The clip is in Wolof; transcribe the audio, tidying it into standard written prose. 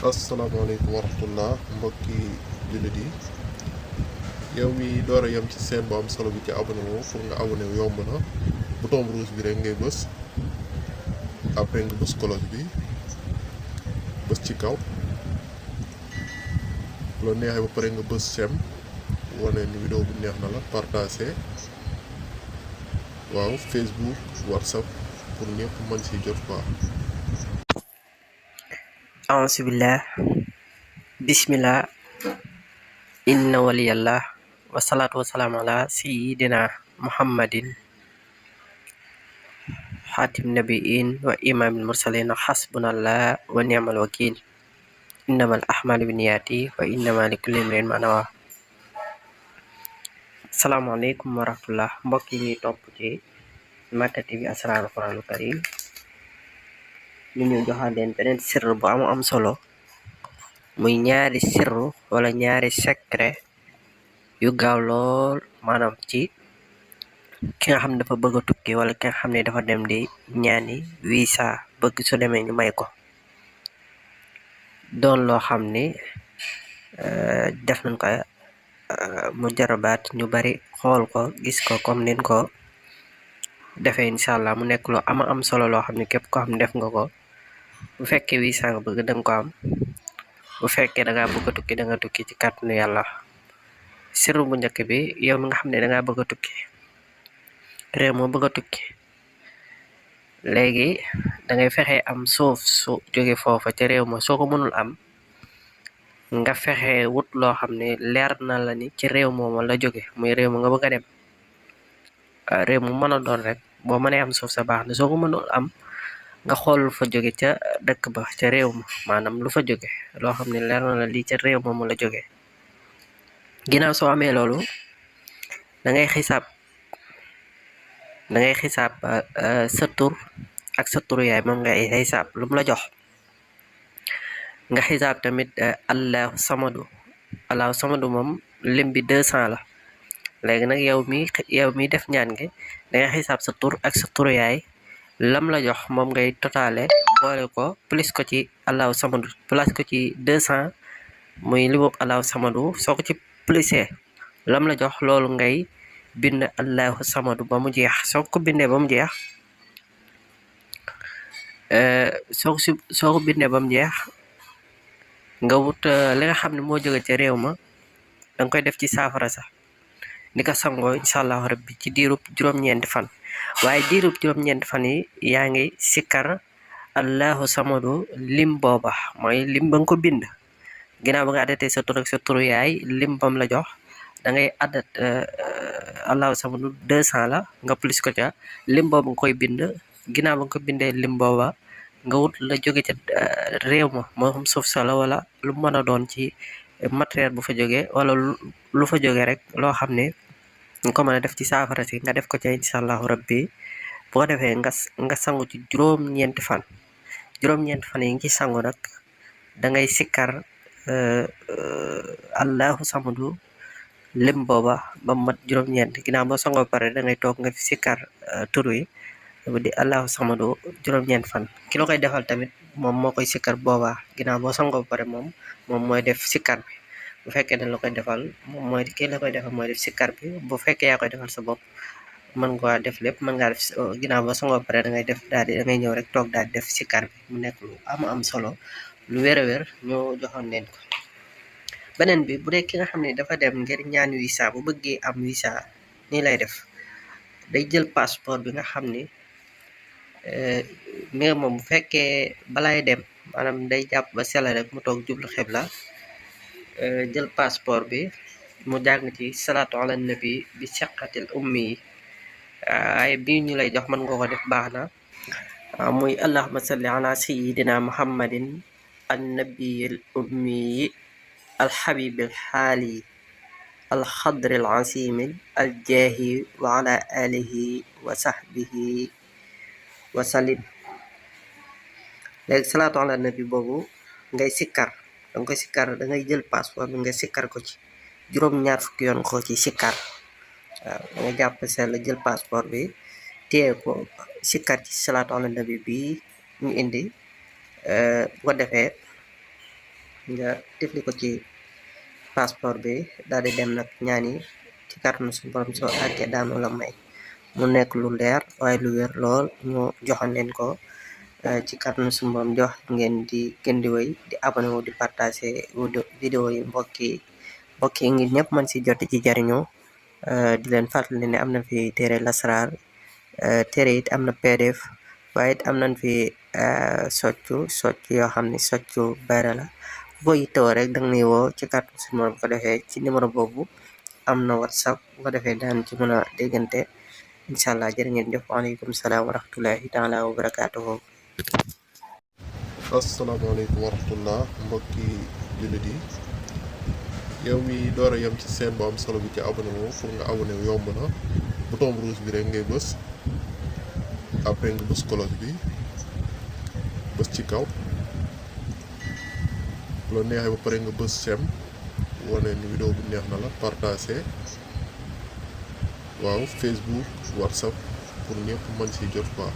asalaamaaleykum wa rahmatullah mbokki jullit yi yow mi door a yem ci seen bu am solo bi ci abonné wu pour nga abonné wu yomb na bouton rouge bi rek ngay bës après nga bës cloche bi bës ci kaw bu la neexee ba pare nga bës sem wane ni vidéo bi neex na la partagé waaw Facebook WhatsApp pour ñëpp mën si jot quoi. Auzubillah bismillah inna waliyallah wasalaatu wasalaamu ala sayyidina muhammadin xaatim nabiin wa imaamil mursalin xasbunallah wa ni'mal wakil innamal ahmalu binniyaati wa innama likulli imrin ma nawa. asalaamaaleykum wa rahmatullah mbokk yi ñuy topp ci Makka TV Asraarul Quraanul Karim ñu ñu joxaat leen beneen sirru bu am solo muy ñaari sirru wala ñaari secret yu gaaw lool maanaam ci ki nga xam ne dafa bëgg a tukki wala ki nga xam ne dafa dem di ñaani visa bëgg su demee ñu may ko doon loo xam ni def nañ ko mu jarabaat ñu bari xool ko gis ko comme nin ko defee incha allah mu nekk loo am solo loo xam ne képp ko xam ne def nga ko bu fekkee visa nga bëgg danga ko am bu fekkee da ngaa bëgg a tukki da nga tukki ci kàttanu yàlla. sirru bu njëkk bi yow mi nga xam ne da ngaa bëgg a tukki réew moo bëgg a tukki léegi da ngay fexe am suuf su jóge foofa ca réew ma soo ko mënul am nga fexe wut loo xam ne leer na la ni ci réew mooma la jóge muy réew mu nga bëgg a dem réew mu mën a doon rek boo mënee am suuf sa baax na soo ko mënul am nga xool lu fa jóge ca dëkk ba ca réew ma maanaam lu fa jóge loo xam ne leer na la lii ca réew moomu la jóge ginnaaw soo amee loolu da ngay xisaab sa tur ak sa turu yaay moom ngay xisaab lu mu la jox nga xisaab tamit allahu samadu moom lim bi 200 la léegi nag yow mi def ñaan gi da ngay xisaab sa tur ak sa turu yaay lam la jox moom ngay totale boole ko plus ko ci allahu samadu plus ko ci 200 muy limu allahu samadu soo ko ci plusee lam la jox loolu ngay bind allahu samadu ba mu jeex soo ko bindee ba mu jeex soo ko bindee ba mu jeex nga wut li nga xam ne moo jóge ca réew ma danga koy def ci saafara sax ni ko sangoo incha allahu rabbi ci diirub juróom-ñeenti fan waaye diirub juróom-ñeenti fan yi yaa ngi sikkar allahu samadu lim booba mooy lim ba nga ko bind ginnaaw ba nga addatee sa tur ak sa turu yaay lim bam la jox da ngay addat allahu samadu 200 la nga plus ko ca lim boobu nga koy bind ginnaaw ba nga ko bindee lim booba nga wut la jóge ca réew ma moo xam suuf sa la wala lu mën a doon ci matériel bu fa jógee wala lu fa jóge rek loo xam ne nga ko mën a def ci saafara si nga def ko ca incha allahu rabbi bu ko defee nga sangu ci juróom-ñeenti fan yi ngi ci sangu nag da ngay sikkar allahu samadu lim booba ba mat juróom-ñeent ginnaaw boo sangoo pare da ngay toog nga fi sikkar tur wi di allahu samadu juróom-ñeent fan ki la koy defal tamit moom moo koy sikkar booba ginnaaw boo sangoo pare moom mooy def sikkar bi bu fekkee dañ la koy defal moom mooy kii la koy defal mooy def sikkar bi bu fekkee yaa koy defal sa bopp mën nga def lépp mën ngaa def ginnaaw boo sangoo pare da ngay def da ngay ñëw rek toog daal di def sikkar bi mu nekk lu am solo lu wér a wér ñoo joxoon leen ko. beneen bi bu dee ki nga xam ne dafa dem ngir ñaan visa bu bëggee am visa nii lay def day jël passeport bi nga xam ni mais moom bu fekkee balay dem maanaam day jàpp ba sela rek mu toog jublu xibla jël passeport bi mu jàng ci salaatu ala nabi bi seqatil ummi yi ay bi ñu lay jox mën nga ko def baax na muy allahumma salli ala sayyidina muhammadin annabiyil ummi alxabibil xaali alxadril asimil aljaahi wa ala alihi wa sahbihi wa salim. léegi salaatu ala nabi boobu ngay sikkar danga koy sikkar da ngay jël passeport bi nga sikkar ko ci juróom-ñaar fukki yoon ko ci sikkar waaw da nga jàpp sell jël passeport bi téye ko sikkar ci salaatu ala nabi bi ñu indi bu ko defee nga tifli ko ci passeport bi daal di dem nag ñaani ci kàttanu suñu borom soo àggee daanu la may mu nekk lu leer waaye lu wér lool ñu joxoon leen ko ci kàttanu suñu borom jox ngeen di gën di wéy di abonné wu di partager vidéo yi mbokk yi ngir ñëpp mën si jot ci jariñoo di leen fàttali ne am na fi téere lasraar téere it am na PDF waaye it am nañ fi soccu yoo xam ne soccu bayra la boo yittewoo rek danga nuy woo ci kàttan suñu morom bu ko defee ci numéro boobu am na WhatsApp bu ko defee daan ci mën a déggante incha allah jërë ngeen jëf waaleykum salaam wa rahmatullahi taala wa barakaatuhu. asalaamaaleykum wa rahmatullah mbokki jullit yi yow mi door a yem ci seen bu am solo bi ci abonné wu pour nga abonné wu yomb na bouton rouge bi rek ngay bës après nga bës cloche bi bës ci kaw loo neexee ba pare nga bës sem wane ni vidéo bi neex na la partagé waaw Facebook WhatsApp pour ñëpp mën si jot quoi.